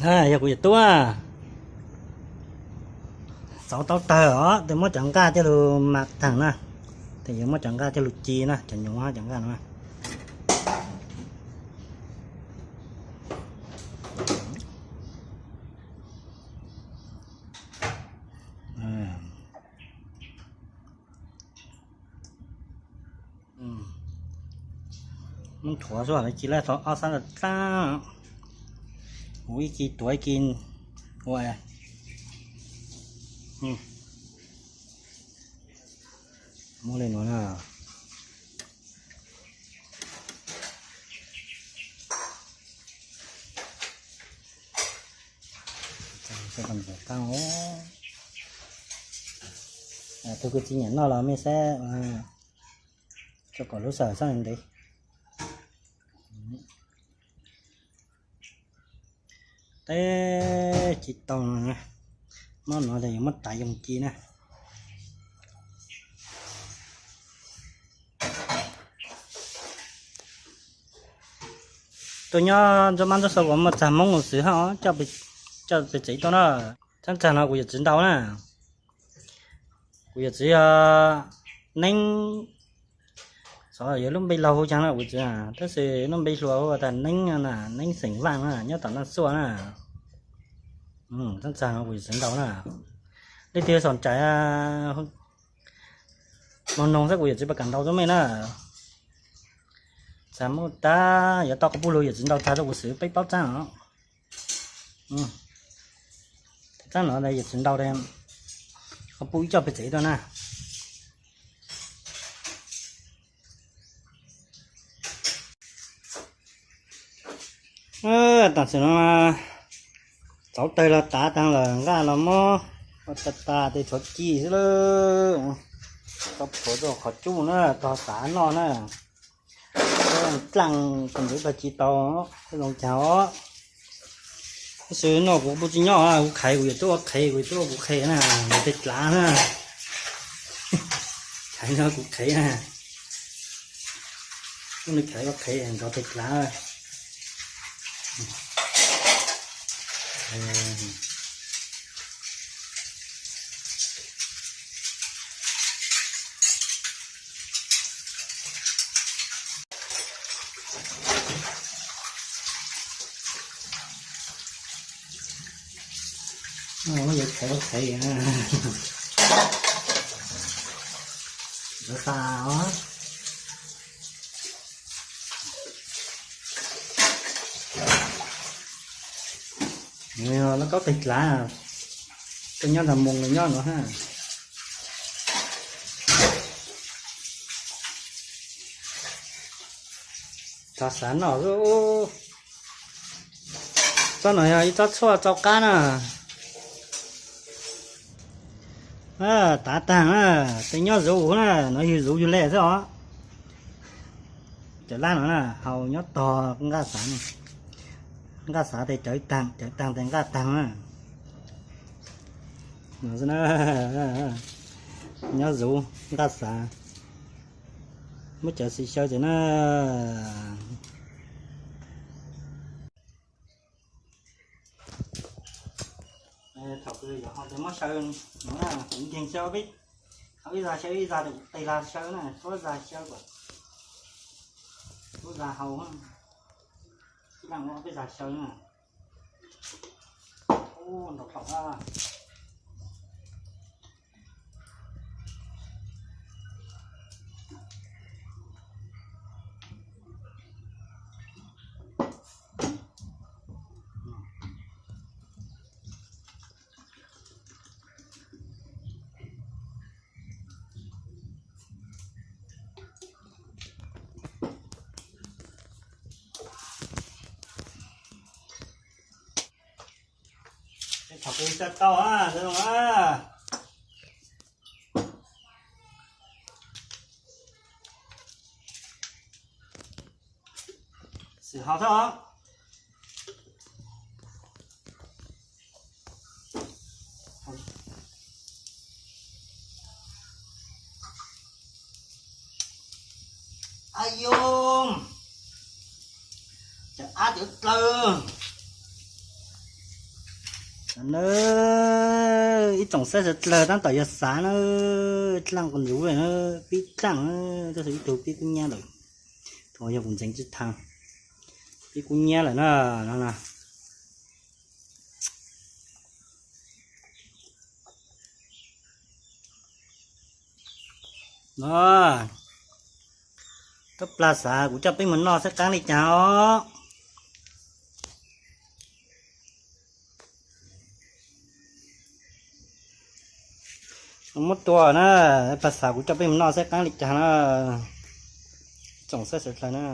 Yog kuv yawm tub, txauv tau tawg os, tes muab cov nqaj coj lug mas tag na, tes yuav muab cov nqaj coj lug ci na, cov nyoov cov nqaj no. Muab thuav xwb, ci lawm tau ob sab dlaab, ua ib ci tuav ib ci ua. Muab li no na. Tug kwv tij nyiam noj los mej saib, tso kom lub sij hawm txhob ntev. Teb ci tau no, muab no tas yuav muab tav yoo ci na. Tuaj nyob Ntsuab Mab Ntsuab Xua kuv muaj txag Hmoob xwb hab, coj pem tsev tuaj na. Txhab txag no kuv yawm txiv ntaus na. Kuv yawm txiv yog Neeb, xyov yuav lub npe laug hu caag na kuv txiv, tab sis lub npe hluas hu tas Neeb na, Neeb xeem Vaaj na, nyob tom Naj Xuaj na. Txhab txag no kuv yawm txiv ntaus na. Leej twg xom cai moog noog saib kuv yawm txiv puas kam ntaus rua mej na. Txag muaj tag, yuav tau quas puj lug yawm txiv ntaus tag rua kuv xwb peb paub txaab os. Txaab no yawm txiv ntaus, quas puj ib co pem tsev tuaj na. Tam sim no txauv tawg los tav taag lawm, nqaj los mob, ua tas tas tes tshuav ci xwb lawm. Tau plhuav rua qhov cub na, tog xav noj na. Dlaaj tug ntawd tog ci tau, zoo caag os. Tab sis no kuv puj tsi nyob, kuv qhev, kuv yawm tub ua qhev, kuv yawm tub ua kuv qhev na, nrov teg dlav na. Qhev no kuv qhev na. Kuv nws qhev ua qhev nrov teg dlav. Muab yuav qhev ua qhev na. Yuav tas os. Lawv kaub teg dlav, tej nyob ntag moos lawv nyob no ha. Txhob xav noj. Tsob no yog ib tsob tshuaj tsau qab na. Tav taag na, tes nyob zuv na, no yug zuv yug le xwb os. Cov lab no na, haus nyob tog nqaj xav, nqaj xav tes cawv taag, cawv taag tes nqaj taag na. No xwb na, nyob zuv nqaj xav, muab cawv xis xyaw tes na. Thaum kws yuav haus tes muab xyaw no na, kuv nkeeg xyaw peb, haus ib zag xyaw ib zag, tes lag xyaw na, txhua zag xyaw kom txhua zag haus, ib leeg ua peb zag xyaw na. Ub, nrov thaum a. Thaum kws xyaw tau a, zoo a. Xwm haus thab. Ab yum, cov ab cov dlawg. Na, ib tsoom saib sawv dlawg tab tom yog xav na, dlaaj qus ntsuv na, pib dlaaj na, tab sis ib tug pib kub nyab lawm, thaum yog kuv ntxeev tsi thaag, pib kub nyab lawm na, no na. No, koj plag xav kuv coj peb mus noj saib qaab li cas os. Muab tua na, plag xav kuv coj peb mus noj saib qaab li cas na. Tsoom saib sawv dlawg na.